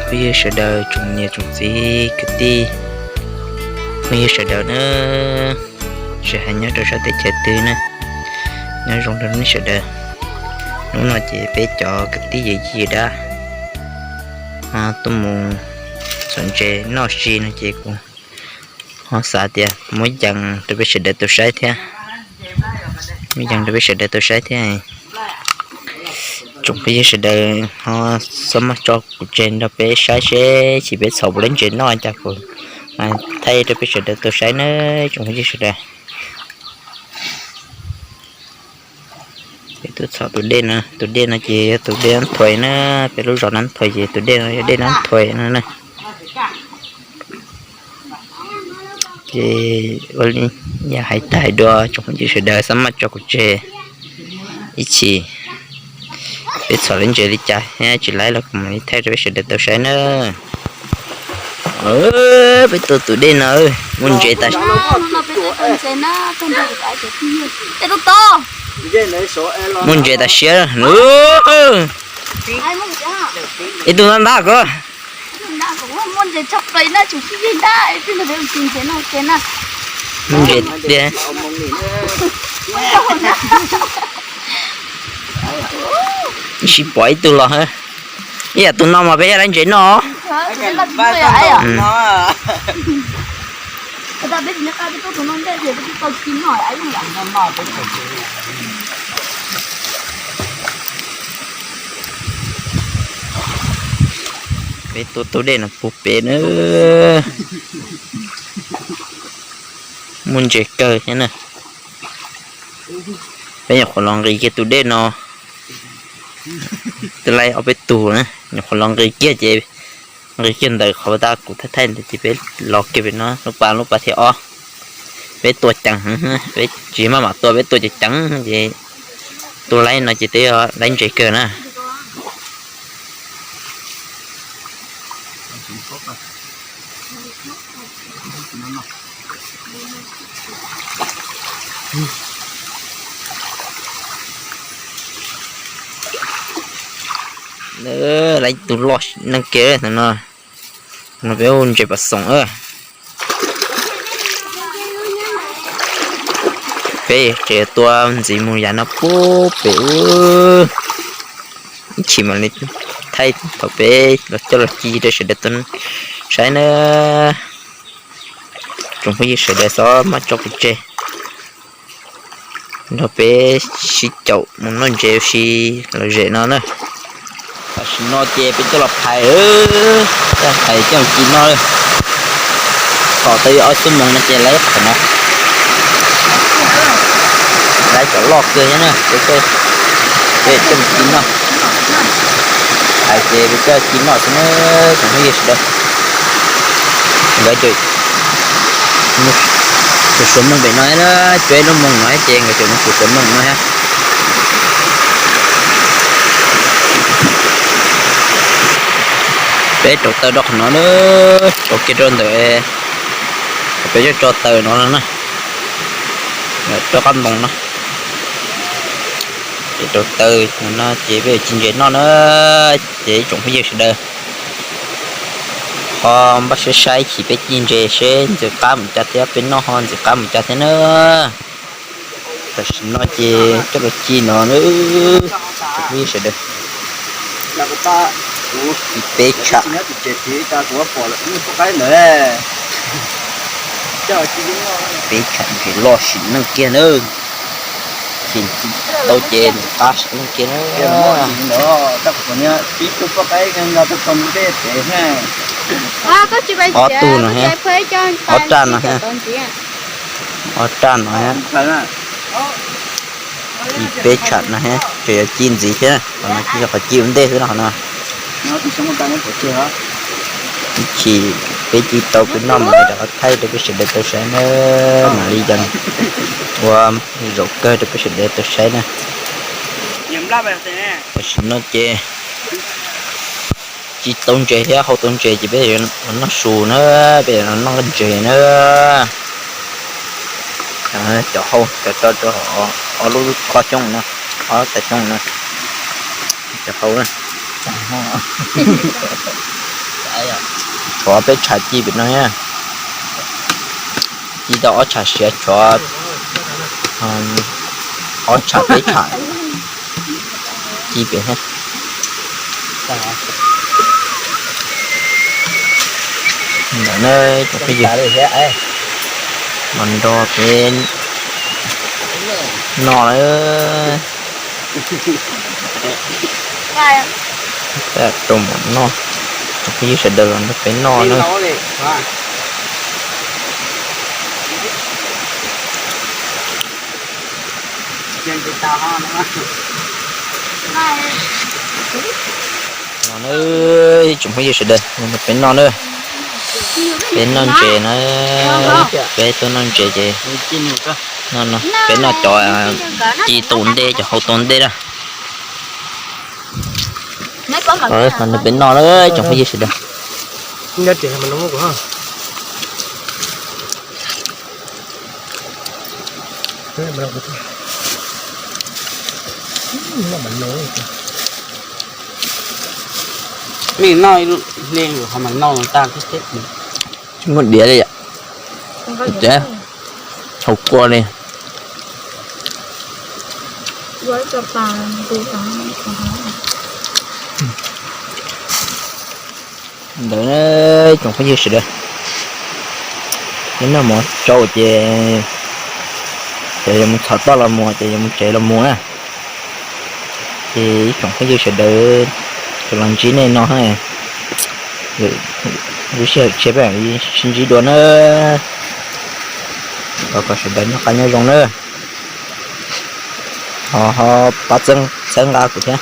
Phooj ywg sawv daws, tsoom niam tsoom txiv kwv tij, phooj ywg sawv daws na, tsis hais nyob rau sab teb chaws twg na, nyob zoo rau nej sawv daws. Hnub no ces peb cov kwv tij yawm yij dab tuaj mus txhom ntses noj si no ces kuv ho xav tias muab yees rau peb sawv daws tau saib thiab, muab yees rau peb sawv daws tau saib thiab. Tsoom phooj ywg sawv daws ho xob maj tso kuv tseg nrog peb saib seb chim peb txhom puas lab ntses noj cas kuv thaij rau peb sawv daws tau saib na, tsoom phooj ywg sawv daws. Peb tuaj txhom tus dej no, tus dej no ces yog tus dej Nab Thuais na, peb lub zos Nab Thuais ces tus dej no yog dej Nab Thuais no na. Ces ua li yog hais tag hais dua, tsoom phooj ywg sawv daws xob maj tso kuv tseg ib chim, peb txhom lab ntses li cas thiab tsis laib los kuv mam li thaij rau peb sawv daws tau saib na. Peb tuaj tus dej no, muaj ntses tas, muaj ntses tas siab. Ib tug ntab ntab ko. Muaj ntses tiag. Sib pom ib tug los. Ib yam tus no mas peb yog lab ntses noj. Peb tuaj tus dej no puag pem na. Muaj ntses kawg thiab na. Peb nyuam qhuav los nqis kiag tus dej no, twb laib ob peb tug na, nyuam qhuav los nqis kiag ces nqis kiag ntawm qhov uas kuv thaij thaij ntawd ces peb los kiag pem no lub pas, lub pas thib ob. Peb tua ceev, peb tsis maj mam tua, peb tua ceev ceev ces tua laib no ces twb yog laib ntses kawg na. Laib tus loj neej kiag no. No peb ua ntses pas xoom. Peb tseem tua ntxiv mus yam no puag pem ub. Ib chim mam li thaij thaum peb los coj los ci rau sawv daws tau saib na. Tsoom phooj ywg sawv daws xob maj tso kuv tseg nrog peb sib caum mus noj ntses ua si lom zem no na. Tam sim no ces peb coj los phais, coj phais coj ci noj. Tom tau ob xuab moos no ces laib qhov no, laib cov loj kawg thiab na, peb coj ci noj. Phais ces peb coj ci noj xwb na, tsoom phooj ywg sawv daws. Nkawd tsuas suav moos pem no na, cuab ib lub moos no ces nkawd tseem mus tsuas suav moos no thiab. Peb rauv taws rau qhov no na, rauv kiag rau ntawm, peb coj tso taws no na, rau qab ntoo no. Peb rauv taws no ces peb ci ntses noj na, ces ib tsoom phooj ywg sawv daws ho npaj siab saib chim peb ci ntses seb ntxim qab mus cas thiab, peb noj ho ntxim qab mus cas thiab na. Tam sim no ces coj los ci no na, peb sawv daws. Ci peb tsham, peb tsham ntses loj sim neej kiag na. Ces ci tau ces ntxim qab sim neej kiag na. Ob tug no thiab, ob raj no thiab, ob raj no thiab. Ci peb tsham no thiab, tseem yuav ci ntxiv thiab, qhov no ci yog qhov ci ua ntej xwb no qhov no. Ib chim peb ci tau peb noj mam li rov qab thaij rau peb sawv daws tau saib na, mam li yees ua zaum kawg rau peb sawv daws tau saib na. Tam sim no ces ci tau ntses thiab hau tau ntses ces peb yuav noj su na, peb yuav noj ntses na. Cov hau cov tso rau ob lub kho xyoob no, ob tag xyoob no. Cov hau na, cov hau, Tshuav peb tsham ci pem no na. Ci tau ob tsham siav tshuav ob tsham peb tsham ci pem thiab. Ntawm na, tsoom phooj ywg, los nrog peb noj lawm. Rau mam noj, tsoom phooj ywg sawv daws los nrog peb noj na. Los na, tsoom phooj ywg sawv daws, peb noj na. Peb noj ntses na, peb tuaj noj ntses ces peb noj cov ci tus ntej, cov hauv tus ntej na. Peb noj na, tsoom phooj ywg sawv daws. Tsis muaj diav li yom. Ces hauv kua li. Ntawd tsoom phooj ywg sawv daws, noj mov tsau ces, ces yuav mus txhom toj los mus ces yuav mus tsev los mus na. Ces ib tsoom phooj ywg sawv daws, tsuas los ntsib nej no, lub sij hawm tshiab peb mam li sib ntsib dua na. Thov kom sawv daws noj qab nyob zoo na. Ho ho pab txhawb nqa kuv thiab.